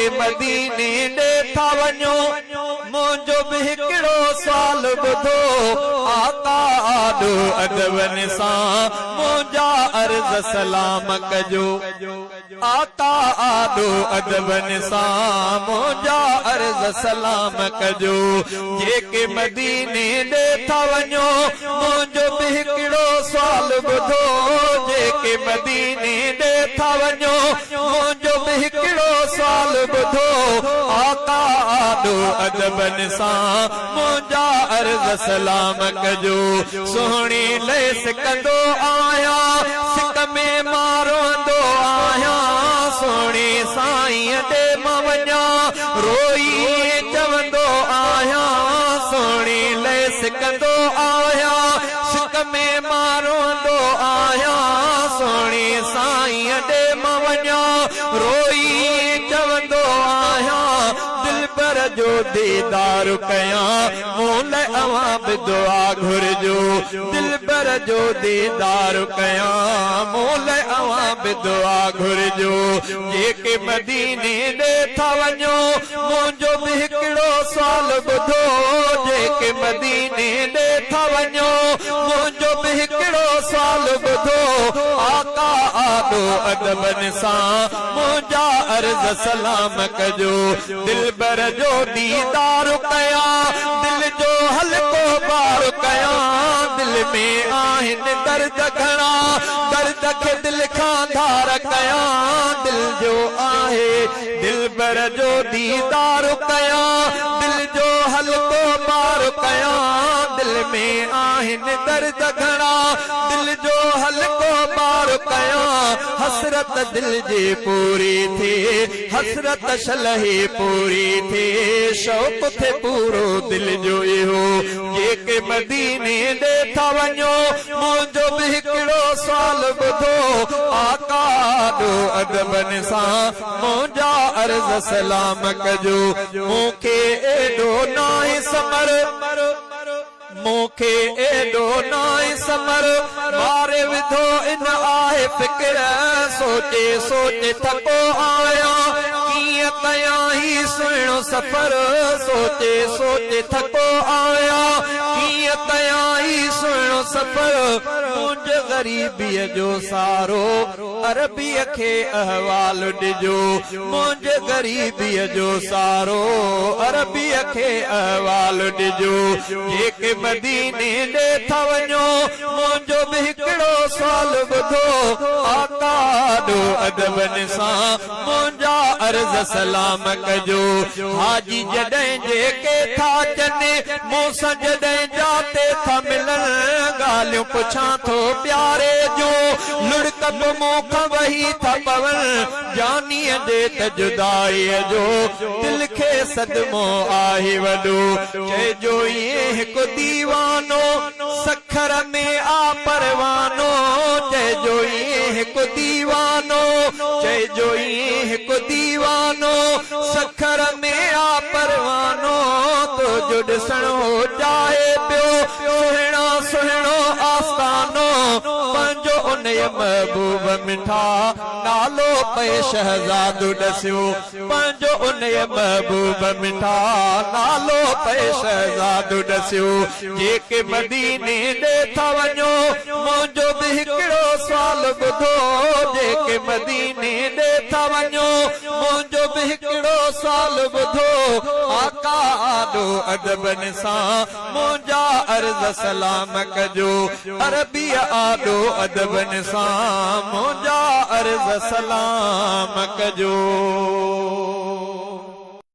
جيڪي مديني ڏي ٿا وڃو، منهنجو به هڪڙو سوال ٻڌو، آقا آڏو ادبن سان منهنجا عرض سلام ڪجو. آقا آڏو ادبن سان منهنجا عرض سلام ڪجو. جيڪي مديني ڏي ٿا وڃو، منهنجو به هڪڙو سوال ٻڌو، جيڪي مديني ڏي ٿا وڃو، منهنجو به هڪڙو سوال ٻڌو، آقا آڏو ادبن سان منهنجا عرض سلام ڪجو. سهڻي لئه سڪندو آهيان، سڪ ۾ مان روئندو آهيان، سهڻي سائينء ڏي مان وڃان، روئي ائين چوندو آهيان، سهڻي لئه سڪندو آهيان، سڪ ۾ مان روئندو آهيان، سهڻي سائينء ڏي مان وڃان، روئي ائين چوندو آهيان، دلبر جو ديدار ڪيان، مون لئه اوهان به دعا گهرجو، دلبر جو ديدار ڪيان، مون لئه اوهان به دعا گهرجو، جيڪي مديني ڏي ٿا وڃو، منهنجو به هڪڙو سوال ٻڌو، جيڪي مديني ڏي ٿا وڃو، منهنجو به هڪڙو سوال ٻڌو، آقا آڏو ادبن سان منهنجا عرض سلام ڪجو، دلبر جو ديدار ڪيان، دل جو هلڪو بار ڪيان، دل ۾ آهن درد گهڻا، درد کي دل کان ڌار ڪيان، دل جو آهي دلبر جو ديدار ڪيان، دل جو هلڪو بار ڪيان، دل ۾ آهن درد گهڻا، دل جو هلڪو بار ڪيان، حسرت دل جي پوري ٿئي، حسرت شل هي پوري ٿئي، شوق ٿئي پورو دل جو اهو، جيڪي مديني ڏي ٿا وڃو، منهنجو به هڪڙو سوال ٻڌو، آقا آڏو ادبن سان منهنجا عرض سلام ڪجو، مون کي ايڏو ناهي ثمر، مون کي ايڏو ناهي ثمر، ماري وڌو ان آهي فڪر، سوچي سوچي ٿڪو آهيان، ڪيئن ڪيان هي سهڻو سفر، سوچي سوچي ٿڪو آهيان، ڪيئن ڪيان هي سهڻو سفر، منهنجي غريبيء جو سارو عربيء کي احوال ڏجو، منهنجي غريبيء جو سارو عربيء کي احوال ڏجو، جيڪي مديني ڏي ٿا وڃو، منهنجو به هڪڙو سوال ٻڌو، آقا آڏو ادبن سان منهنجا عرض سلام ڪجو، حاجي جڏهن جيڪي ٿا اچن، مون سان جڏهن جاتي ٿا ملن، ڳالهيون پڇان ٿو پياري جون، لڙڪ به مون کان وهي ٿا پون، جانيء جي ته جدائيء جو دل کي صدمو آهي وڏو، چئجو ائين هڪ ديوانو سکر ۾ آ پروانو، چئجو ائين هڪ ديوانو، چئجو ائين هڪ ديوانو سکر ۾ آ پروانو، تو جو ڏسڻ هو چاهي پيو سهڻا سهڻو آستانو، پنهنجو انهيء محبوب مٺا نالو پئي شهزادو ڏسيو، پنهنجو انهيء محبوب مٺا نالو پئي شهزادو ڏسيو، جيڪي مديني ڏي ٿا وڃو، منهنجو به هڪڙو سوال ٻڌو، جيڪي مديني ڏي ٿا وڃو، منهنجو به هڪڙو سوال ٻڌو، آقا آڏو ادبن سان منهنجا عرض سلام ڪجو، عربيء آڏو ادبن سان منهنجا عرض سلام ڪجو.